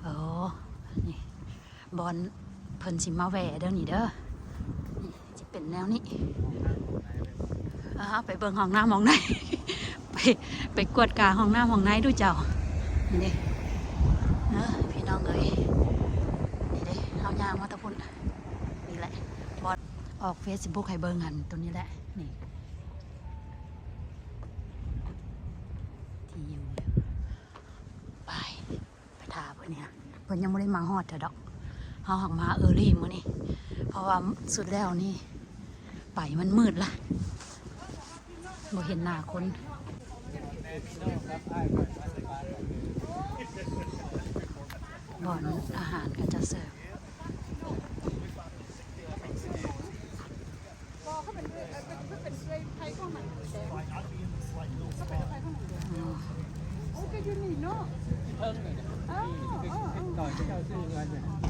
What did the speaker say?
ໂອ້ ນີ້ບ່ອນເພິ່ນຊິມາແວ່ເດີນີ້ເດີ ນີ້ຊິເປັນແນວນີ້. ເອີ ເຮົາໄປເບິ່ງຫ້ອງນ້ຳຫ້ອງໃນ ໄປ ໄປກວດກາຫ້ອງນ້ຳຫ້ອງໃນດູເຈົ້າ. ນີ້ເດ້ ເອີ ພີ່ນ້ອງເອີຍ ນີ້ເດ້ ເຮົາຍ່າງມາແຕ່ພຸ້ນ ນີ້ແຫຼະ ບ່ອນອອກເຟສບຸກໃຫ້ເບິ່ງຫັ້ນ ໂຕນີ້ແຫຼະ ນີ້ ທີ່ຢູ່ ໄປ ໄປຖ້າເພິ່ນນີ້ ເພິ່ນຍັງບໍ່ໄດ້ມາຮອດເທື່ອດອກ. ເຮົາຫາກມາເອີລີມື້ນີ້ ເພາະວ່າສຸດແລ້ວນີ້ໄປມັນມືດລະ ບໍ່ເຫັນໜ້າຄົນ. ບ່ອນອາຫານເຂົາເຈົ້າເສີບ. ບໍ່ ເຂົາເປັນ ເອີ ເປັນ ເປັນເອື້ອຍໃຜຂອງມັນແດງ ເຂົາເປັນເອື້ອຍໃຜຂອງມັນແດງ. ໂອ້ ກໍຢູ່ນີ້ເນາະ ເອີ ເອີ ເອີ ເຈົ້າຊື່ເຮືອນຫຍັງ?